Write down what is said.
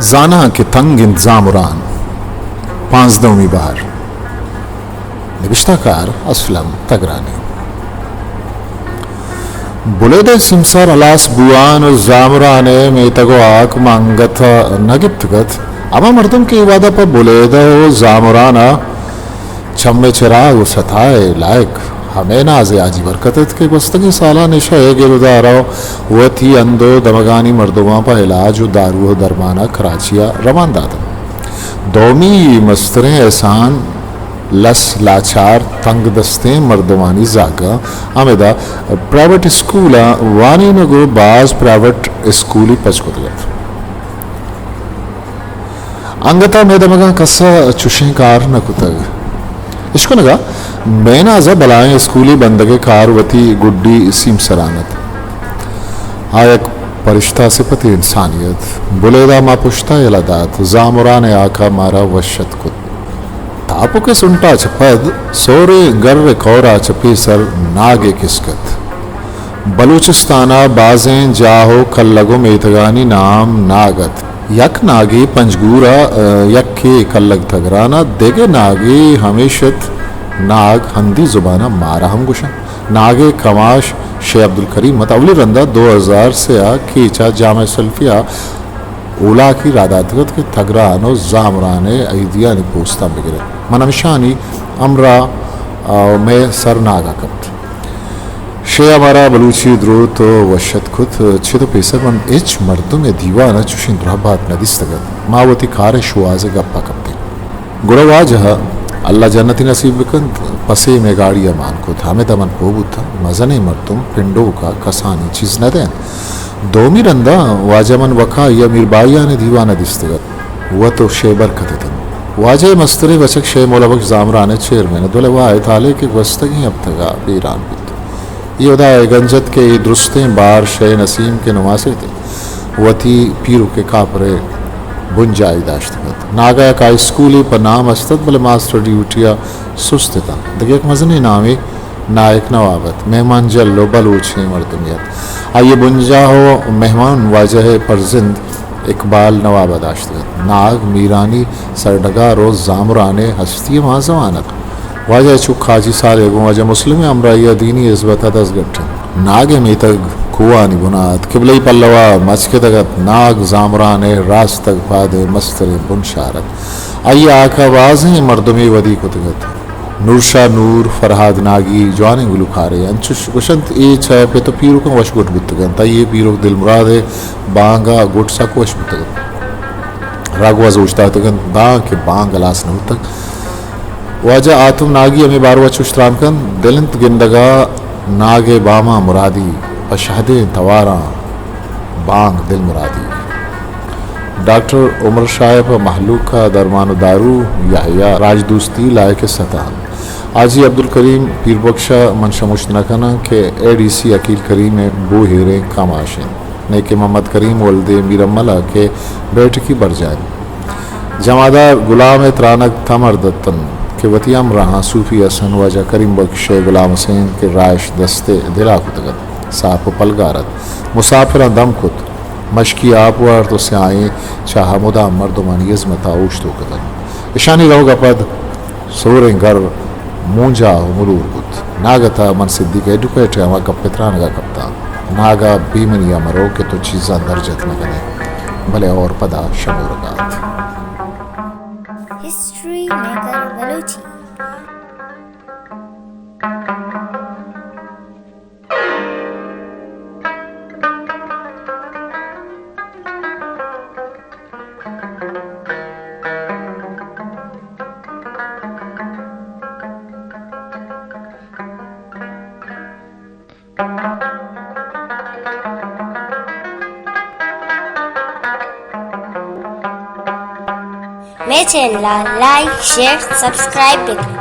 زاناں کہ تنگ انت زامران، پانزدہمی بہر۔ نبشتہ کار اسلم تگرانی۔ بلیدہ ءِ سیمسر ہلاس بوان ءُ زامران ءِ میتگ ءُ ہاک ماں انگت ءَ نہ گپتگ ات۔ ہما مردم کہ اے وہد ءَ پہ بلیدہ ءُ زامران ءَ چم ءِ چراگ ءُ ستا ءِ لائک ہمے ناز ءِ حاجی برکت ات کہ گوستگیں سالان ایشی ءِ گرودار ءَ وتی ہند ءُ دمگانی مردماں پہ علاج ءُ دارو ءُ درمان ءَ کراچی ءَ روان داتگ۔ دومی مستریں احسان لس لاچار تنگ دستیں مردمانی زاگ ءَ ہمدا پرائیویٹ اسکول ءَ وانینگ ءُ باز پرائیویٹ اسکولی پچ کتگ ات۔ انگت ءَ مئے دمگاں کس ءَ چشیں کار نہ کتگ۔ اشکنگ ءَ مئے ناز ءَ بلاہیں اسکولی بندگ ءِ کار وتی گڈی سیمسران ات۔ آ یک پرشتہ صفتی انسانے ات۔ بلیدہ ما پشت ءَ یلہ دات، زامران ءِ ہاک ءَ مارا وش ات کت۔ تاپک ءِ سنٹ ءَ چہ پد سوریں گر ءِ کور ءَ چہ پیسر ناگے کسک ات۔ بلوچستان ءَ بازیں جاہ ءُ کلگ ءُ میتگانی نام ناگ ات۔ یک ناگے پنجگور ءَ، ءَ، یکے کلگ تگران ءَ، دگہ ناگے ہمیش ات۔ ناگ ہندی زبان ءَ مارا ہم گوش انت۔ ناگ ءِ کماش شے عبدالکریم ات۔ اولی رند ءَ دو ہزار سے ءَ کیچ ءَ جامعہ سلفیہ ءَ اولاکی راہ داتگ ات کہ تگران ءُ زامران ءِ عیدیانی پوستاں بگر ات۔ من ہمشانی ہمراہ، ءَ، مئے سر ناگ ءَ کپت۔ شے ءَ مارا بلوچی دروت ءُ وش ات کت۔ چد ءُ پیسر من ہچ مردم ءِ دیوان ءَ چشیں دراہ بات نہ دیستگ ات۔ ما وتی کار ءِ شوہاز ءِ گپ ءَ کپتیں۔ گڑا واجہ ءَ اللہ جنتی نصیب بکنت، پسے مئے گاڑی ءَ مان کت۔ ہمدا من پوہ بوتاں، مزنیں مردم پنڈوک ءَ کسانی چیز نہ دینت۔ دومی رند ءَ واجہ من وکائی ءَ میر باہیان ءِ دیوان ءَ دیستگ ات۔ وت ءُ شے برکت اتنت۔ واجہ ءِ مستریں بچک شے مولا بخش زامران ءِ چیئرمین ات، بلے واحد حالے کہ گوستگیں ہپتگ ءَ بیران بوت۔ اے ہدا ءِ گنج ات کہ اے درستیں بار شے نسیم کہ نماسیت ءَ وتی پیرک ءِ کاپر ءِ بنجاہی داشتگ ات۔ ناگ ءَ یک ہائی اسکولے پہ نام است ات، بلے ماسٹر ڈیوٹی ءَ سست اتاں۔ دگہ یک مزنیں نامے نائک نواب ات، مہمان جل ءُ بلوچیں مردمے ات۔ آئی ءِ بنجاہ ءُ مہمان واجہ ءِ پرزند اقبال نواب ءَ داشتگ ات۔ ناگ میرانی سرڈگار ءُ زامران ءِ ہستی ءِ مانزمان ات۔ واجہ ءِ چک حاجی صالح گوں واجہ مسلم ءِ ہمراہی ءَ دینی ہزمت ءَ دزگٹ انت۔ ناگ ءِ میتگ کوہانی بنا ات، قبلہی پلو ءَ مچکدگ ات۔ ناگ زامران ءِ راستگ پاد ءِ مستریں بنشار ات۔ آئی ءِ ہاک ءَ بازیں مردمے ودی کتگ ات۔ نور شاہ نور، فرہاد ناگی جوانیں گلوکارے۔ انچش گوشنت اے چہ پت ءُ پیرکاں وش گٹ بوتگ انت۔ آئی ءِ پیرک دلمراد ءِ بانگ ءَ گٹ سک وش بوتگ انت۔ رگ وز اوشتاتگ انت، داں کہ بانگ ہلاس نہ بوتگ۔ واجہ حاتم ناگی ہمے بارو ءَ چش تران کنت، دل انت گندگ ءَ ناگ ءِ باماں مرادی، پہ شہدیں تواراں بانگ دل مرادی۔ ڈاکٹر عمر شاہ ءِ پہ مہلوک ءَ درمان ءُ دارو، یحییٰ راجدوستی لائق ءِ ستا انت۔ حاجی عبدالکریم پیربکش ءَ من شمشت نہ کناں کہ اے ڈی سی عقیل کریم ءِ بوہیریں کماش انت۔ نیکیں محمد کریم ولدِ میر امل ءَ کہ بیٹکی برجاہ انت۔ جمعدار گلام ءِ ترانگ تمر دتن کہ وتی ہمراہاں صوفی حسن، واجہ کریم بخش ءِ غلام حسین کہ راہش دست ءِ دل ءَ کتگ ات، ساپ ءُ پلگار ات۔ مسافراں دم کت، مشکی آپ وارت ءُ سیاہیں چاہ ءَ مدام مردمانی ہزمت ءَ اوشتوک اتنت۔ اشانی روگ ءَ پد سوریں گر مونجا ءُ ملور بوت۔ ناگت ءَ من صدیق ایڈوکیٹ ءِ ہما گپ ءِ ترانگ ءَ کپتاں، ناگ ءَ بے منی ءَ مرو کہ تو چیزاں درجت نہ کن ئے، بلے ہور پدا شمورگ ءَ ات۔ History maker Balochi. مئے چینل ءَ لائک، شیئر، سبسکرائب بہ کن۔